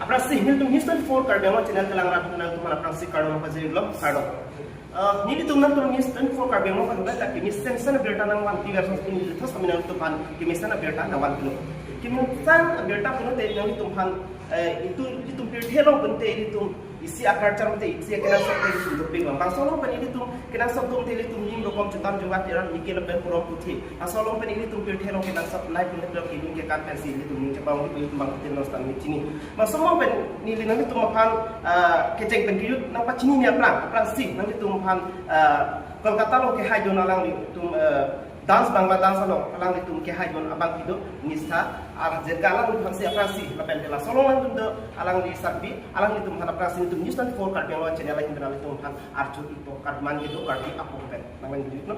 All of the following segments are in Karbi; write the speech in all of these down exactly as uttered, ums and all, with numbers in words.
Aphrangsi nelitum News twenty-four Karbi Anglong channel kelang rat nangtum aphrangsi kardom pajirlo, kardom. Eh, nelitum nangtum News twenty-four Karbi Anglong pen ta kemesen abirta nangvanpi versus neli thos kami nangtum aphan kemesen abirta nangvanpilo. Kemesen abirta pulote nelitum aphan, eh, itum, itum pirthe along pente itum isi a-culture mate isi akenangsot te itum dopik bang. Bangso along pen itum kenangsot dum te itum nim rokom chutam jugat iran mikir pen purom puthi. Laso along pen itum pirthe along kenangsot nai pun itum kidung kekan pensi itum ning chepang itum bang putin nos tan chini. Bangso along pen neli nangtum aphan, ah, kecheng pen kejut nangpachinine aphrang, aphrangsi nangtum aphan, ah, Kolkata along kehai dun alanglitum, ah, dance Bangla dance along alanglitum kehai dun abang kedo Nistha Hazarika alangliphansi aphrangsi lapen laso along nangtum do alangli sarpi alanglitum aphan aphrangsi nelitum News twenty-four Karbi Anglong channel ahin pen nelitum aphan arju ipo Karbi man kedo Karbi apo pen nanglang kedo no.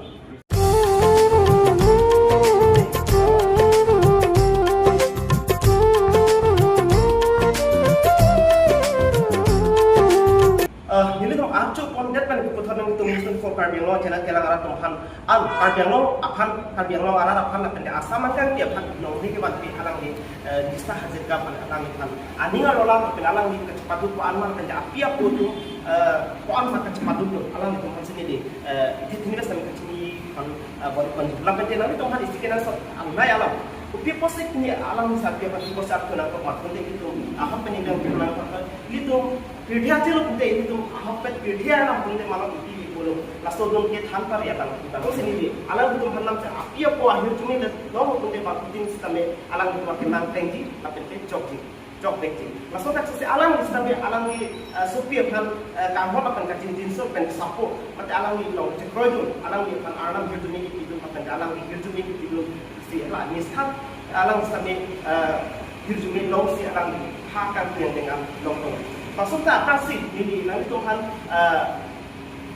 Eh, nelitum arju pondet pen keputhot nangtum News twenty-four Karbi Anglong channel kelang rat atum aphan, an Karbi Anglong aphan, Karbi Anglong arat aphan lapen Assam angkangpi aphan nongri kevanpi alangli, eh, Nistha Hazarika aphan alangliphan aning arlo alam lapen alangli kachepaduk ko-an ma lapen api apo atum, eh, ko-an ma kachepaduk alanglitum aphansi neli, eh, ithi thini bes nang kachini aphan, eh, bor-i pon lapen nelitum aphan isi kenangsot angnai alam. Kopi apotsi pini alang sarpi aphan kopi apotsi arju nangkok ma pun te itum ahok pen itum nangkok itum pirthe achelo pun te itum ahok pen pirthe alam pun te malom ipi pulo. Laso dun kethan pari alam kita. Kosi neli alangtum aphan nangsi api apo ahirjume le dong pun te bang putin sitame alangtum akenang tengji lapen te chokji, chokvekji. Laso athak si alangli sitame alangli, eh, sopi aphan, eh, kanghon aphan kachingjinso pen sapo mate alangli along chekroi dun, alangli aphan arnam hirjume kepidun lapen alangli hirjume kepidun si la Nistha alang sitame, eh, hirjume longsi alangli ha kangpiang dengan longtong. Bangso ta aphrangsi neli nangtum aphan, eh,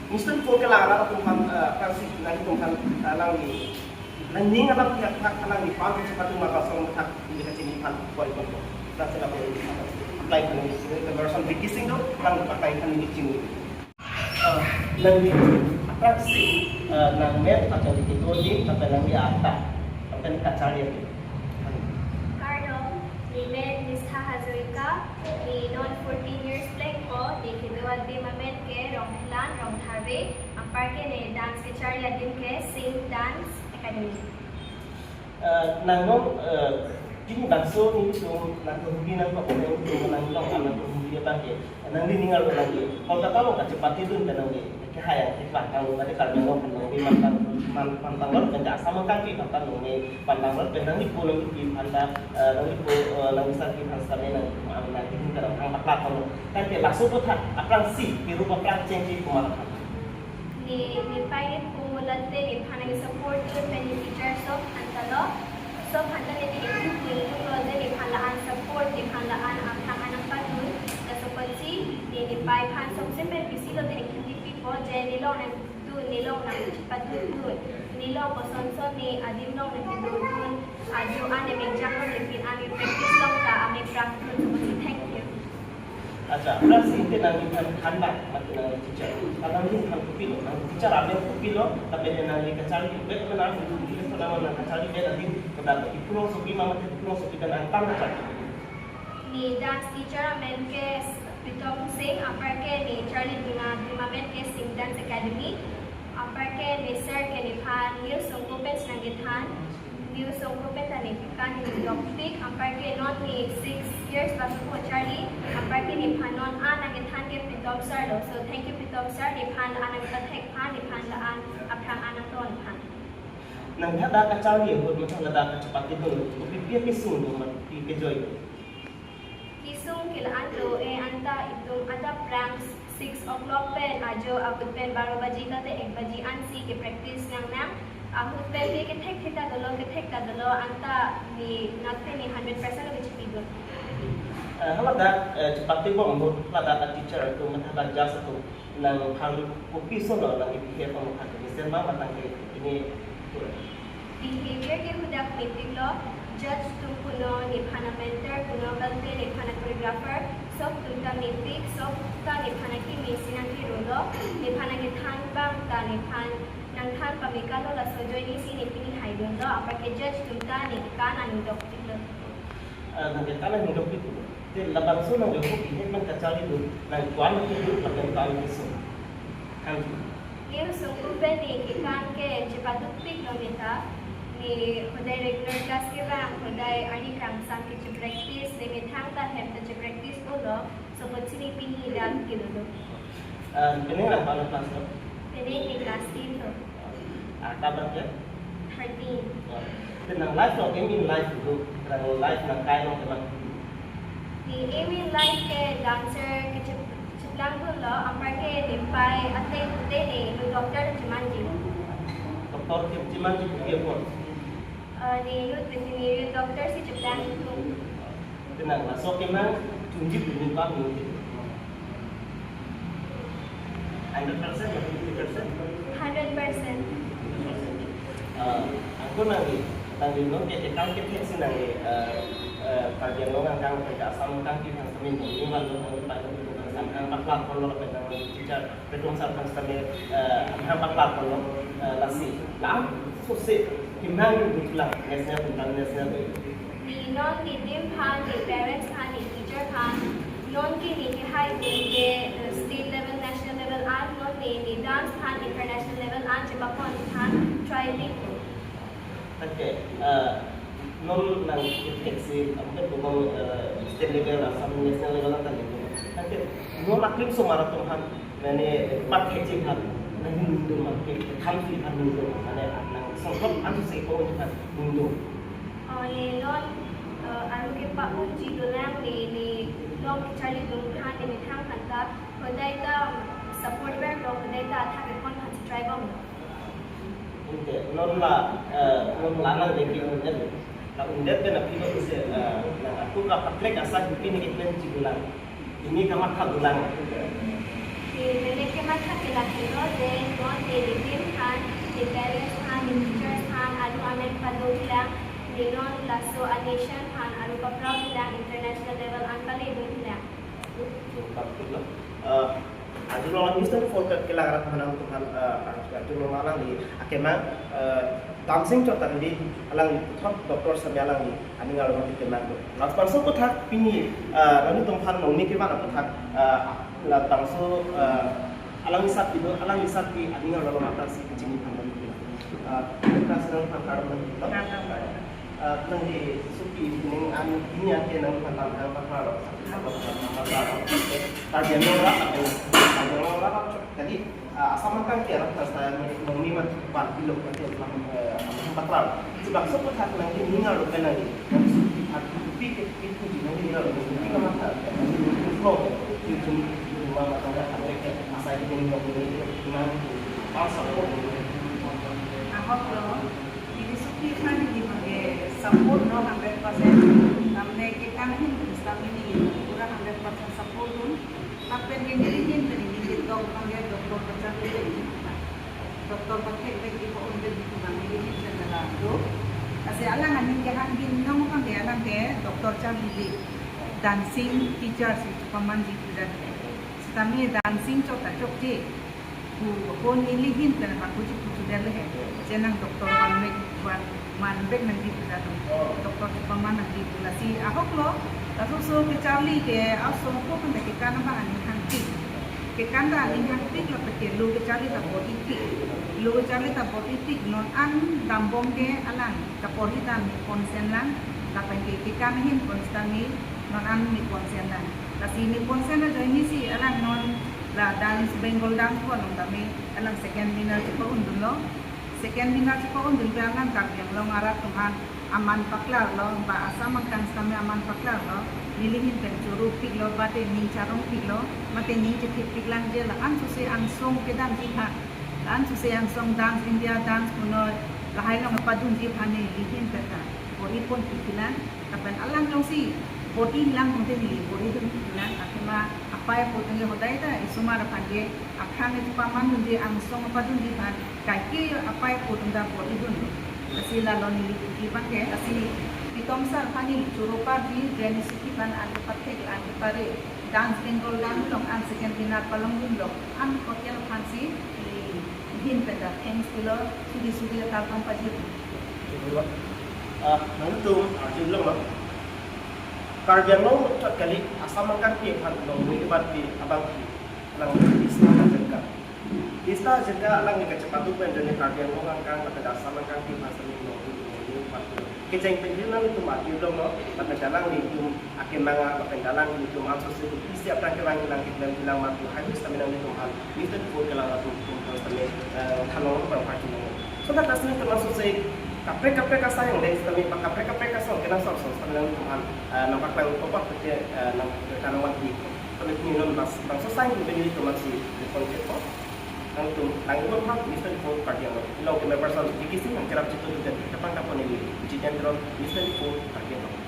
News twenty-four kelang rat atum aphan, eh, aphrangsi nangtum aphan, eh, alangli nangning alam tiak thak alangli pan chepaduk ma bangso athak neli kachini aphan bor-i ponpo. Nasi lapen apply aphan neli conversion Vicky Singh do, alang apply aphan neli chini. Eh, nangli aphrangsi, eh, nangmen lapen neli kedo adim lapen nangli arta lapen kacharli adim. Kardom, nemen Nistha Hazarika, ne non fourteen years plengpo, ne kedo adim amen ke Rongphelan, Rongthave, anparke ne dance kecharli adim ke Sing Dance Academy. Eh, nangnon, eh, pini bangso nelitum nangkehumri nangkok nangtum nanglong nangkehumri abangke nangli ning arlo nangli Kolkata along kachepate dun pen nangli kehai angkik bang kang tadi Karbi Anglong pen nangli mantang man pantang lor pen Assam angkangpi pantang nangli pantang lor pen nangli pu nangli pi panta, eh, nangli pu, eh, nangli sarpi aphan sitame nang mang nangli hingga nang hang pakla tang lo. Tangte laso aputhak aphrangsi kerup aphrang chengji komat aphan. Ne, nepei nepo pulote nephan nangsupport dun pen ne teacher sop aphan ta lo. Sop aphan ta ne thank you pu ingtung lo je nephan la-an support, nephan la-an aphrang an nangpadun. Laso apotsi ne nepei aphan sopsi pen bisi lo thank you kipipo je nelong nangdun, nelong nangchepaduk dun, nelong kosonson ne adim along nangkedodun, ajo an ne mengjang along nephin an practice along ta amek prang dun. Laso apotsi thank you. Acha, aphrangsi te nangliphan thanbak mate nangli teacher. Nangliphan kopilo, nangli teacher amen kopilo, lapen nangli kacharli, bet nang kopilo, nang kacharli bet adim, kedam, ipulongsopi ma mate ipulongsopi dan angtan kacharli. Ne dance teacher amen ke Pritom Singh, anparke ne charlidun adim amen ke Sing Dance Academy. Anparke ne sir ke nephan news songko pen si nangkethan. News songko pen ta ne kekan ne dopik, anparke non ne six years bangso charli, anparke nephan non an nangkethan ke Pritom sir lo. So thank you Pritom sir, nephan la-an nangkethek aphan, nephan la-an aphrang an nangton aphan. Nangli hadak kacharli ahut mate hadak kachepate dun, kopi pi akesung do mate pi kejoi do? Kesung ke la-an do, eh, anta itum adap aphrang six o'clock pen ajo ahut pen baro baji lote ek baji ansi ke practice nangnang. Ahut pen ke kethekthek ta dolo, kethek ta dolo, anta ne nat pen ne hundred percent lo kachepidun. Eh, haladak, eh, chepate bom ahut haladak a-teacher atum mate hadak judge atum nangphan kopi solo nang-behave aphan mukha ke mesen ma matang ke ini. Behavior ke hadak mepik lo, judge atum punon nephan a-mentor, punon kalte nephan a-choreographer, sop atum ta mepik, sop ta nephan akeme si nangkero lo, nephan akethan abang ta nephan nangthan pameka lo, laso ajoine si ne pini haidun lo, anparke judge atum ta ne kekan aning dopik lo. Eh, nangkekan aning dopik lo. Te labangso nang jongkok inek nang kacharli dun, nang tuan ke dun, lapen tuan ke sung. Thank you. Ning sungkup pen ne kekan ke chepadukpik lo mita. Ne hodai regular class kevang, hodai arni kangsam ke chepractice, ne methang ta hem ta chepractice pulo, so kotsi ne pini dam ke dulu. Ah, pini nang pano class lo? Pini ne class ten lo. Ah, kabar ke? Thirteen. Ya. Te nang life lo, aim in life lo, nang life nang kai lo kemang. Ne aim in life ke dancer ke chep- cheplang dunlo, anparke ne pai ateng pute ne, ne doctor chemanji. Doctor ke chemanji ke pon. Eh, ne youth veterinary doctor si cheplang dun. Te nang laso kemang chunji pini pa mungkin. Hundred percent ya, fifty percent? Hundred percent. Ah, angko nangli, nangli non ke kekang ke thek si nangli, ah, ah, Karbi Anglong angkang, Assam angkang ke thang samin dong, ni wan dong, nangli pai dong, angkang paklar pon lo, pen nangli teacher, petum sar thang samin, ah, angkang paklar pon lo, ah, lasi, la, so se, kemang ni butlang, national, international. Ne non ne adim aphan, ne parents aphan, ne teacher aphan, non ke ne kehai dun ke, eh, state level, national level an, non ne, ne dance aphan, international level an chepapon aphan try pik dun. Okay, eh, non nang ithek si, ampet bukong, eh, state level, Assam national level an tanggung. Okay, non aklim so marathon han, mane, pathekji han, nang ningdun mane, thansi han ningdun, mane, nang songkot an si ko han ningdun. Oh, ne non, eh, aru ke pa unji dolang ne, ne long kacharli dun aphan, ne methang aphan ta, hodai ta support ver lo, hodai ta athak kepon aphan si try bom lo. Ante, non la, eh, non la nang deki undet. La undet pen aphi lo se, eh, nang aku kapaklek asai hupi ne keplen chigulang. Ini kamatha gulang. Te, mene kematha ke lahelo, je non ne adim aphan, ne parents aphan, ne teachers aphan, alu amen padoklang, ne non laso a nation aphan, alu paprap lang, international level an pale doklang. Baik, eh, ajo lo news tadi forecast kelang arat mana Tuhan, eh, ajo lo alangli akemang, eh, dancing chot tadi alangli puthot doctor sampai alangli aning arlo mati kemang tu. Lalu langsung puthak pini, eh, Rani Tumphan nongmi kevan puthak, eh, lalu langsung, eh, alangli sat itu, alangli sat di aning arlo mata si kecil Tumphan nongmi kevan. Eh, kita sedang tangkar menonton. Eh, nangli suki ning an ini ake nang tangkar tangkar. Tangkar tangkar. Tadi nora, tadi nora. Jadi, ah, Assam angkang ke arat ta sa nongmi mat pan pilok mate lam, eh, am paklar. Sebab so puthak nangli ninga lo kan nangli. Nangli suki at pi ke pi puji nangli ninga lo pi ka mata. Nangli flow. Pi jum jum ma mata ya kan ke asai ke nongmi nang pas support. Ahok lo, neli suki aphan neli bangke support lo hundred percent. Tamne kekan ahin Islam neli pura hundred percent support dun. Lapen ke neli ahin pen neli dok bangke doctor kacharli dun. Doctor pathek dun ipo un dun bang neli ahin pen dala do. Lasi alang aning ke han bin nong bangke alang ke doctor charli dun. Dancing teacher si pamanji kudat. Setame dancing chot ta chokche. Pu ko neli ahin pen pakuji kuchu der le he. Je nang doctor vanvek van vanvek nangji pu jadu. Doctor chepaman nangji pu lasi ahok lo. Laso so kacharli ke aso ko kan kekan abang aning hangpik. Kekan ta aning hangpik lapen ke lo kacharli ta bor-ipik. Lo kacharli ta bor-ipik non an dambom ke alang kaporhi ta ne ponsen lang. Lapen ke kekan ahin ponsen ne non an ne ponsen lang. Lasi ne ponsen ajoine si alang non la dance Bengal dance pon nong tame alang second winner chepa-un dunlo. Second winner chepa-un dun pen alang Karbi Anglong arat atum aphan aman paklar lo, ba Assam angkang sitame aman paklar lo, neli ahin pen choro pik lo, ba te ning charong pik lo, ba te ning chethip pik lang je la an suse angsong kedamji aphan, la an suse angsong Dance India dance punoi lahai along padunji aphan neli ahin pen ta bor-ipon pik lang. Lapen alang jongsi bor-i lang tangte neli bor-i dun lang, athema apai apo tangte hodai ta isomar aphan ke aphrang chepaman dunji angsong padunji aphan kaike apai apo tangte bor-i dun. Lasi la lo neli puji abang ke, lasi Pritom sir aphan neli choro parji, je ne suki aphan an pathek an pare. Dance Bengal dance along an second winner palong dunlo. An hotel aphan si neli ahin pen ta thanks pulo, sudi sudi ta kong pajir. Ah, nangtum arjulong lo. Karbi Anglong chot kali, Assam angkangpi aphan longri ibat pi abang pi, alang Vista Hajarkar. Vista Hajarkar alangli kachepatu pen jone Karbi Anglong angkang lapen Assam angkangpi aphan sami longri longri ibat pi. Kecheng pen nanglitum arjulonglo, lapen alanglitum akemang lapen alanglitum aphan sose isi aphrang kevang kelang keklem kelang matu haihui sami nanglitum aphan News twenty-four kelang atum tum aphan sami, eh, thanlong abang party nang. So that nanglitum aphan sose kaprek kaprek asai yang dei sami, kaprek kaprek asong kenangsot asong sami nanglitum aphan, eh, nangpaklang topak pete, eh, nang thanlong pi. Sami nanglitum non bas bangso asai yang nanglitum aphan si report check po. Nanglitum nang-ipo aphan News twenty-four Karbi Anglong. Along ke member person Vicky Singh nangcherap chitu tu jadi kapang kapon ini. Jiten Tron, News twenty-four Karbi Anglong.